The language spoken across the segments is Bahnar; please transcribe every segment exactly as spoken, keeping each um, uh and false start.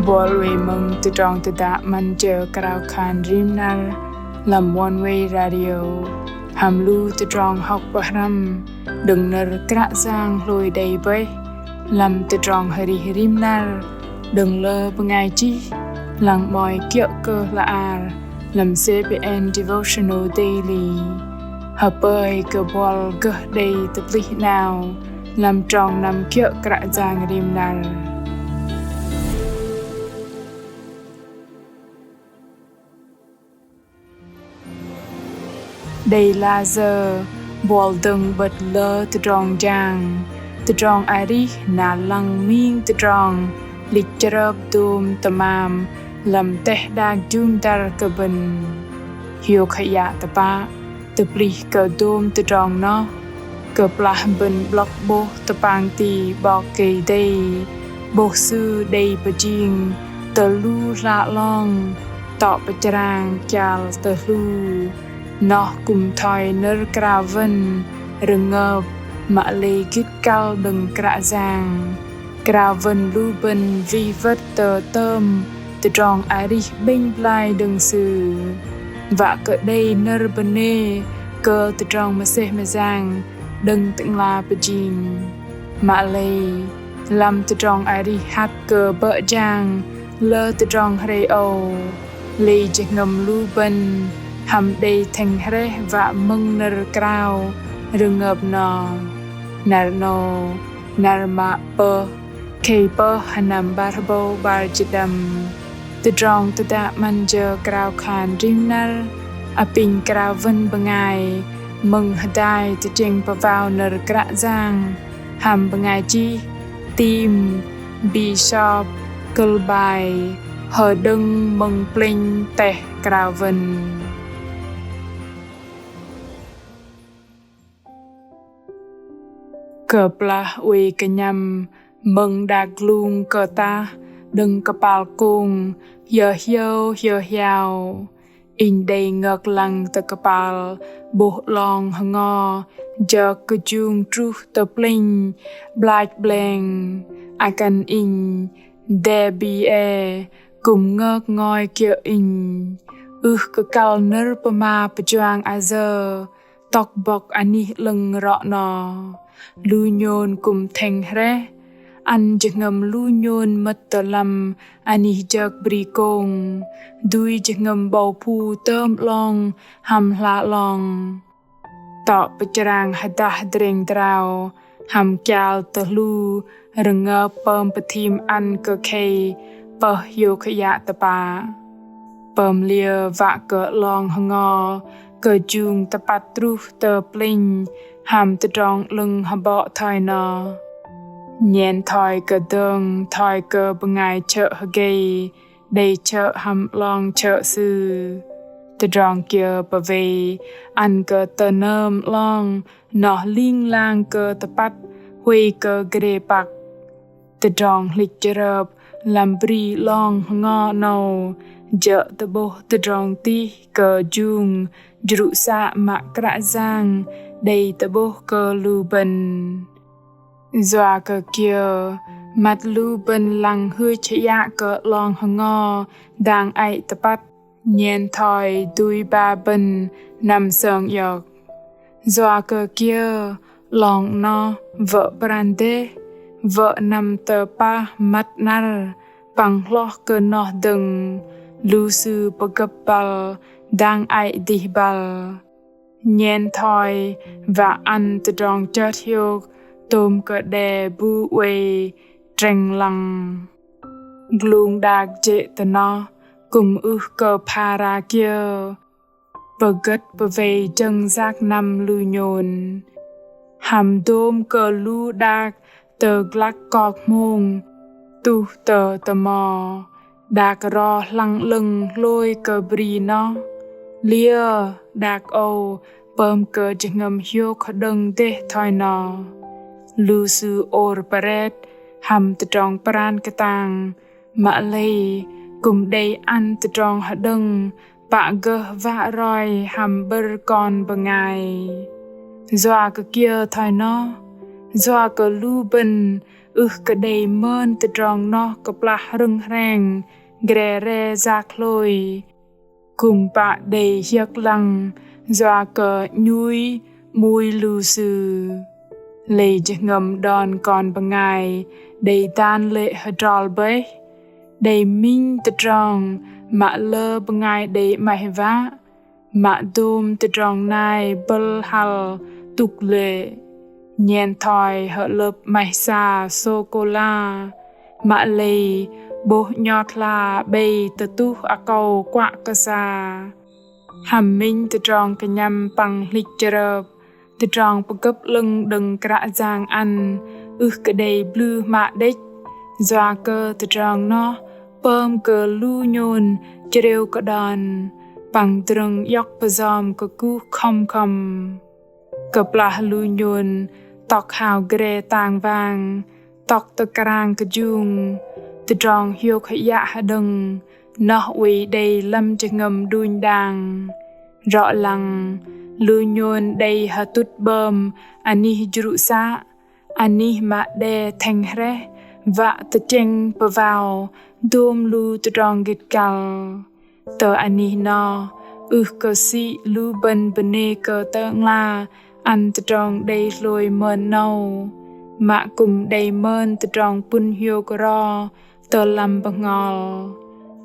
Buăl wei mơ̆ng tơdrong tơdă 'Măn jơ krao khan rim năr lăm One Way Radio hăm lu tơdrong hŏk pơhrăm đơ̆ng nơ̆r Kră Yang hlôi đei bơih lăm tơdrong arih rim năr đơ̆ng lơ bơngai chih lăng 'mơ̆i kiơ̆ kơ hla ar lăm C B N Devotional Daily. Hơpơi kơ buăl gơh đei tơplih 'nao lăm trong năm kiơ̆ Kră Yang rim năr. Đei lah sơ̆ buăl dơ̆ng 'bơ̆t lơ tơdrong jang, tơdrong arih na lăng ming tơdrong lich chrơp dôm tơmam lăm teh đak jŭm dăr kơ bơ̆n. Hiôk hơyă tơpă tơplih kơ dôm tơdrong noh. Kơplah bơ̆n 'blŏk 'bôh tơpang ti 'Bok Kei-Dei, 'bôh Sư đei pơjing tơlu hla 'long, tŏ pơchrang chal tơhlu. Noh kư̆m thoi nơ̆r krao wơ̆n rơngơp mă lei gĭt kăl đơ̆ng Kră Yang. Krao wơ̆n lu bơ̆n wih wơ̆t tơ tơm tơdrong arih 'bĕnh blai đơ̆ng Sư. Wă kơ đei nơ̆r bơnê kơ tơdrong mơsêh mơyang đơ̆ng Tơ'ngla pơjing. Mă lei lăm tơdrong arih hăt kơ bơ̆ jang lơ tơdrong hrei âu, lei jơhngơ̆m lu bơ̆n hăm đei thĕng hrĕh wă mơ̆ng nơ̆r krao rơngơp noh. Năr 'nâu, năr mă pơh, khei pơh hơnăm 'bar hơbâu 'bar jĭt đăm. Tơdrong tơdă 'Măn jơ krao khan rim năr apinh krao wơ̆n bơngai mơ̆ng hơdai tơchĕng pơwao nơ̆r Kră Yang hăm bơngai chih Tim Bishop, kơ̆l bai Hơđơ̆ng mơ̆ng plĕnh teh krao wơ̆n. Kơplah oei kơnhăm mơ̆ng đak glung kơtah đơ̆ng kơpal kông hiơ hiâu hiơ hiao, inh đei ngơk lăng tơ kơpal 'bôh 'long hơngo jơk kơjung truh tơ plĕnh 'blach 'bleng. Akăn inh, Debbie, kư̆m ngơk ngôi kiơ̆ inh. Ưh kơ kăl nơ̆r pơma pơjuang ayơ tŏk bŏk anih 'lơ̆ng rŏ noh. Lu nhôn kư̆m thĕng hrĕh, ăn jơhngơ̆m lu nhôn mơ̆t tơ lăm anih jơk bri kông, dui jơhngơ̆m 'bâu phu tơm 'long hăm hla 'long. Tŏ pơchrang hơdah dreng drao hăm chal tơhlu rơngơp pơm pơthim ăn kơ khei pơh hiôk hơyă tơpă. Pơm liơ wă kơ 'long hơngo kơjung tơpăt truh tơ plĕnh hăm tơdrong 'lơ̆ng hơbŏ thoi noh. Nhen thoi kơdơ̆ng thoi kơ bơngai chơ̆ hơgei đei chơ̆ hăm 'long chơ̆ sư. Tơdrong kiơ pơwei ăn kơ tơnơm 'long noh ling lang kơ tơpăt huay kơ gre păk. Tơdrong hlĭch chrơp lăm bri 'long hơngo 'nâu jơ̆ tơ'bôh tơdrong tih kơjung jrŭ să mă Kră Yang đei tơ'bôh kơ lu bơ̆n. Yua kơ kiơ măt lu bơ̆n lăng hưch hơyă kơ 'long hơngo dang ei tơpăt, nhen thoi dui ba bơ̆n năm sơng iŏk. Yua kơ kiơ 'long noh wơ̆ pran dêh, wơ̆ năm tơ pah măt 'năr, păng hloh kơ noh dơ̆ng, lu sư pơgơ̆p băl dang ei dih băl. Nhen thoi wă ăn tơdrong chơt hiôk tôm kơ đe bu oei trĕng lăng. Glung đak jê̆ tơ noh kư̆m ưh kơ phara kiơ, pơgơ̆t pơwei jơ̆ng yak năm lu nhôn. Hăm dôm kơ lu đak tơ glăk kok hmông tuh tơ tơmo, đak ro hlăng 'lơ̆ng hlôi kơ bri noh. Liơ đak âu pơm kơ jơhngơ̆m hiôk hơđơ̆ng dêh thoi noh. Lu sư ôr pret hăm tơdrong pran kơtang, mă lei kư̆m đei ăn tơdrong hơđơ̆ng pă gơh wă roi hăm bơ̆r kon bơngai. Yua kơ kiơ thoi noh? Yua kơ lu bơ̆n Ưh kơ đei mơn tơdrong noh kơplah hrơ̆ng hreng gre re yak hlôi. Kư̆m pă đei hiơ̆k lăng yua kơ 'nhui 'mui lu sư. Lei jơhngơ̆m đon kon bơngai đei dan lê̆ hơdrol bơih. Đei minh tơdrong mă lơ bơngai đei 'maih wă, mă dôm tơdrong nai bơ̆l hăl tŭk lê̆. Nhen thoi hơlơ̆p 'maih sa sôkôla, mă lei 'bôh 'nhot hla 'bei tơtuh akâu kuă kơ sa. Hăm minh tơdrong kơnhăm păng hlĭch chrơp, tơdrong pơgơ̆p 'lơ̆ng đơ̆ng Kră Yang ăn ưh kơ đei blư̆ hmă đĕch. Yua kơ tơdrong noh pơm kơ lu nhôn chrêu kơ đon, păng drơ̆ng iŏk pơyom kơkuh khŏm khŏm. Kơplah lu nhôn tŏk hao gre tang wang, tŏk tơ krang kơjung, tơdrong hiôk hơiă hơđơ̆ng noh oei đei lăm jơhngơ̆m đunh đang. Rŏ lăng, lu nhôn đei hơtŭt 'bơm anih jrŭ să, anih mă đe thĕng hrĕh, wă tơchĕng pơwao dôm lu tơdrong gĭt găl. Tơ anih noh, ưh kơ sĭ lu bơ̆n bơnê kơ tơ'ngla ăn tơdrong đei hlôi mơn 'nâu, mă kư̆m đei mơn tơdrong pŭn hiôk ro tơ lăm bơhngol.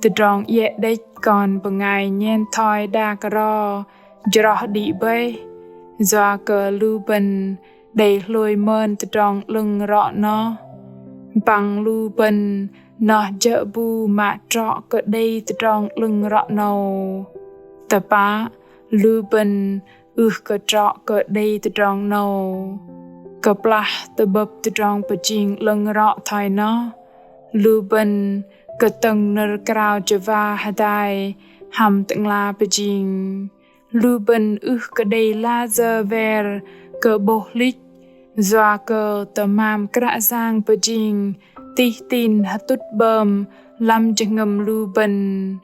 Tơdrong iĕ đĕch kon bơngai nhen thoi đak ro jroh đĭ bơih, yua kơ lu bơ̆n đei hlôi mơn tơdrong 'lơ̆ng rŏ noh. Păng lu bơ̆n noh jơ̆ bu mă trŏ kơ đei tơdrong 'lơ̆ng rŏ 'nâu. Tơpă, lu bơ̆n ưh kơ trŏ kơ đei tơdrong 'nâu. Kơplah tơ'bơ̆p tơdrong pơjing 'lơ̆ng rŏ thoi noh, lu bơ̆n kơtơ̆ng nơ̆r krao chơwa hơdai hăm Tơ'ngla pơjing. Lu bơ̆n ưh kơ đei layơ wer kơ 'bôh hlĭch, yua kơ tơmam Kră Yang pơjing tih tin hơtŭt 'bơm lăm jơhngơ̆m lu bơ̆n,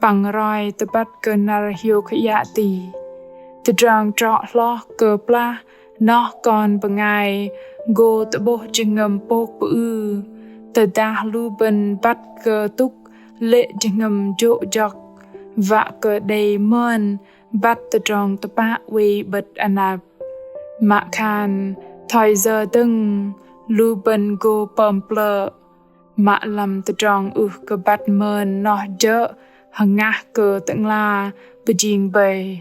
păng roi tơbăt kơ năr hiôk hơiă tih. Tơdrong trŏ hloh kơplah noh kon bơngai gô tơ'bôh jơhngơ̆m pôk pơư, tơdah lu bơ̆n băt kơ tŭk lê̆ jơhngơ̆m jô̆ jŏk, wă kơ đei mơn băt tơdrong tơpă oei 'bơ̆t anăp. Mă khan thoi yơ dơ̆ng lu bơ̆n gô pơm plơ̆, mă lăm tơdrong ưh kơ băt mơn noh jơ̆ hơngah kơ Tơ'ngla pơjing bơih.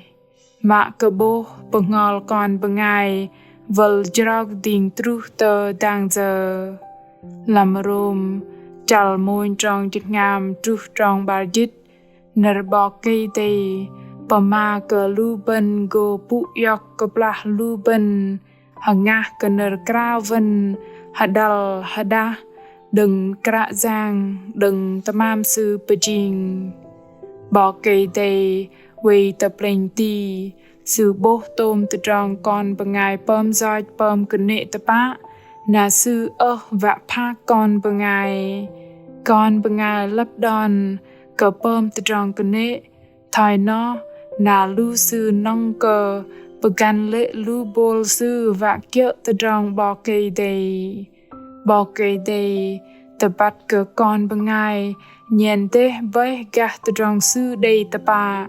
Mă kơ 'bôh bơhngol kon bơngai wơl jrok dĭng truh tơ dang yơ. Lăm Rôm, chăl mônh trong jĭt hngam truh trong 'bar jĭt, nơ̆r 'Bok Kei-Dei pơma kơ lu bơ̆n gô pŭ iŏk kơplah lu bơ̆n hơngah kơ nơ̆r krao wơ̆n hơđăl hơđah đơ̆ng Kră Yang đơ̆ng tơmam Sư pơjing. 'Bok Kei-Dei oei tơ plĕnh ti, Sư 'bôh tôm tơdrong kon bơngai pơm yoch pơm kơnê̆ tơpă, na Sư ơh wă phak kon bơngai. Kon bơngai lăp đon kơ pơm tơdrong kơnê̆, thoi noh na lu sư nŏng kơ pơgăn lê̆ lu bôl sư wă kiơ̆ tơdrong 'Bok Kei-Dei. 'Bok Kei-Dei tơbăt kơ kon bơngai nhen dêh bơih gah tơdrong sư đei tơpă.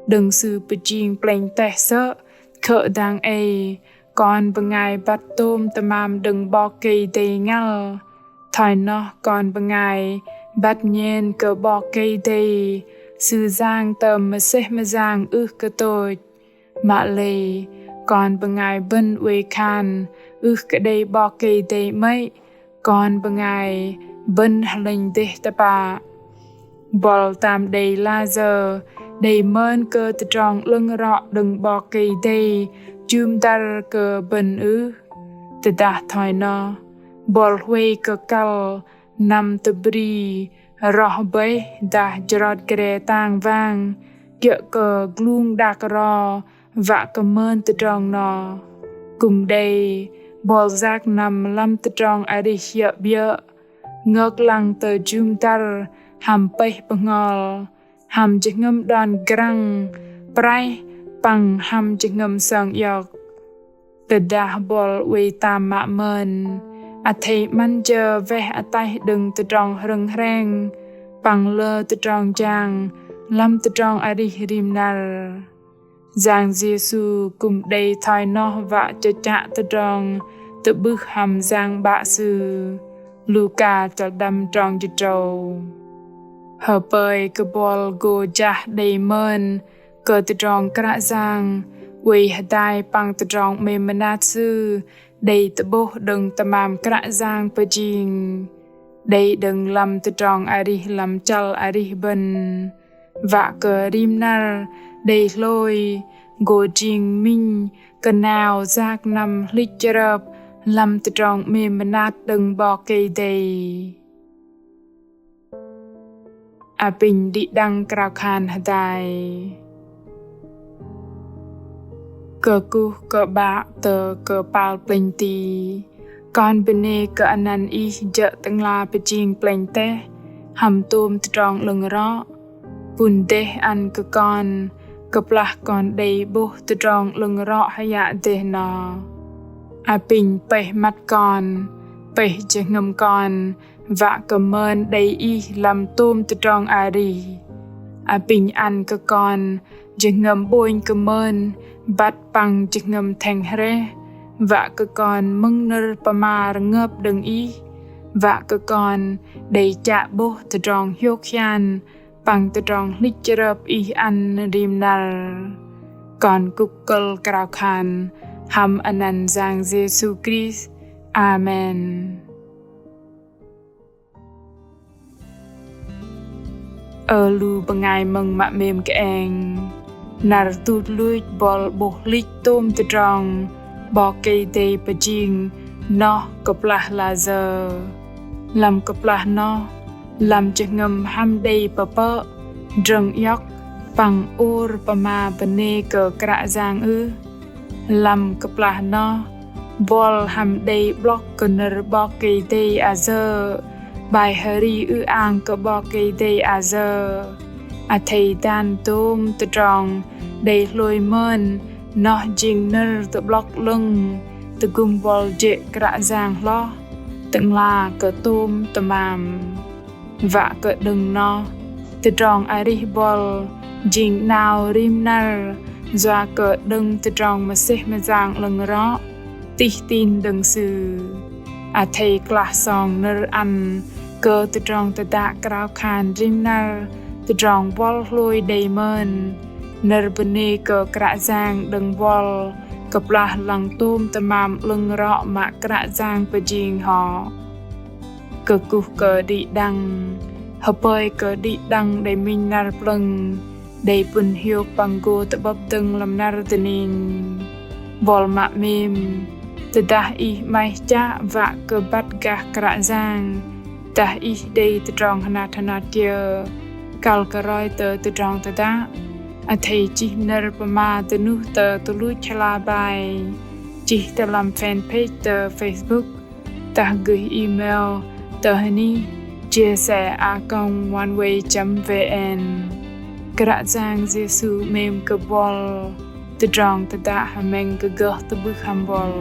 Đơ̆ng Sư pơjing plĕnh teh sơ̆, khơ̆ dang ei kon bơngai băt tôm tơmam đơ̆ng 'Bok Kei-Dei ngăl. Thoi noh kon bơngai băt nhen kơ 'Bok Kei-Dei, Sư Yang tơ mơsêh mơyang ưh kơ tôch. Mă lei kon bơngai bơ̆n oei khan ưh kơ đei 'Bok Kei-Dei 'mơ̆i, kon bơngai bơ̆n hơlĕnh dêh tơpă. Buăl tam đei layơ đei mơn kơ tơdrong 'lơ̆ng rŏ đơ̆ng 'Bok Kei-Dei jŭm dăr kơ bơ̆n ưh? Tơdah thoi noh, buăl huay kơ kăl năm tơbri roh bơih dah jrot gre tang wang, kiơ̆ kơ glung đak ro wă kơ mơn tơdrong noh. Kư̆m đei buăl yak năm lăm tơdrong arih hiơ̆ 'biơ̆, ngơk lăng tơ jŭm dăr hăm pơih bơhngol, hăm jơhngơ̆m đon grăng praih păng hăm jơhngơ̆m sơng iŏk. Tơdah buăl oei tam mă mơn, Athei 'măn jơ weh ataih đơ̆ng tơdrong hrơ̆ng hreng păng lơ tơdrong jang lăm tơdrong arih rim năr. Yang Yêsu kư̆m đei thoi noh wă chơchă tơdrong tơ'bưh hăm Yang 'Bă Sư. Luka chăl đăm trong jĭt tơdrâu. Hơpơi kơ buăl gô jah đei mơn kơ tơdrong Kră Yang, oei hơdai păng tơdrong 'mêm mơnat Sư đei tơ'bôh đơ̆ng tơmam Kră Yang pơjing, đei đơ̆ng lăm tơdrong arih lăm chăl arih bơ̆n. Wă kơ rim năr đei hlôi gô jing minh kơnao yak năm hlĭch chrơp lăm tơdrong 'mêm mơnat đơ̆ng 'Bok Kei-Dei. Apinh đĭ đăng krao khan hơdai. Kơkuh kơ 'Bă tơ kơpal plĕnh ti. Kon bơnê kơ anăn Ih jơ̆ Tơ'ngla pơjing plĕnh teh hăm tôm tơdrong 'lơ̆ng rŏ. Pŭn dêh ăn kơ kon kơplah kon đei 'bôh tơdrong 'lơ̆ng rŏ hơyă dêh noh. Apinh pơih măt kon, pơih jơhngơ̆m kon, wă kơ mơn đei Ih lăm tôm tơdrong arih. Apinh ăn kơ kon jơhngơ̆m 'bônh kơ mơn băt păng jơhngơ̆m thĕng hrĕh, wă kơ kon mơ̆ng nơ̆r pơma rơngơp đơ̆ng Ih, wă kơ kon đei chă 'bôh tơdrong hiôk hian păng tơdrong hlĭch chrơp Ih ăn rim năr. Kon kŭk kơ̆l krao khan hăm anăn Yang Yêsu Krist. Amen. Ơ lu bơngai mơ̆ng mă 'mêm kơeng, năr tuch luch buăl 'bôh hlĭch tôm tơdrong 'Bok Kei-Dei pơjing noh kơplah layơ. Lăm kơplah noh, lăm jơhngơ̆m hăm đei pơpơ̆, drơ̆ng iŏk, păng ôr pơma bơnê kơ Kră Yang ưh? Lăm kơplah noh, buăl hăm đei 'blŏk kơ nơ̆r 'Bok Kei-Dei ayơ, 'bai hơri ư-ang kơ 'Bok Kei-Dei ayơ. Athei dan dôm tơdrong đei hlôi mơn, noh jing nơ̆r tơ'blŏk 'lơ̆ng tơgŭm buăl jê̆ Kră Yang hloh, Tơ'ngla kơ tôm tơmam. Wă kơ đơ̆ng noh, tơdrong arih buăl jing 'nao rim năr, yua kơ đơ̆ng tơdrong mơsêh mơyang 'lơ̆ng rŏ, tih tin đơ̆ng Sư. Athei klah song nơ̆r ăn kơ tơdrong tơdă krao khan rim năr, tơdrong buăl hlôi đei mơn, nơ̆r bơnê kơ Kră Yang đơ̆ng buăl kơplah lăng tôm tơmam 'lơ̆ng rŏ mă Kră Yang pơjing hŏ. Kơkuh kơ đĭ đăng, hơpơi kơ đĭ đăng đei minh năr plơ̆ng, đei pŭn hiôk păng gô tơ'bơ̆p dơ̆ng lăm năr dơning. Buăl mă 'mêm, tơdah ih 'maih chă wă kơ băt gah Kră Yang, dah ih đei tơdrong hơnat hơnat kiơ, kăl kơ roi tơ tơdrong tơdă, athei chih nơ̆r pơma dơnuh tơ tơluch hla bơar, chih tơ lăm fanpage tơ Facebook, dah gửi email tơ hơnih chia sẻ a còng oneway chấm vn. Kră Yang Yêsu 'mêm kơ buăl, tơdrong tơdă hơmĕng kơ gơh tơ'bưh hăm buăl.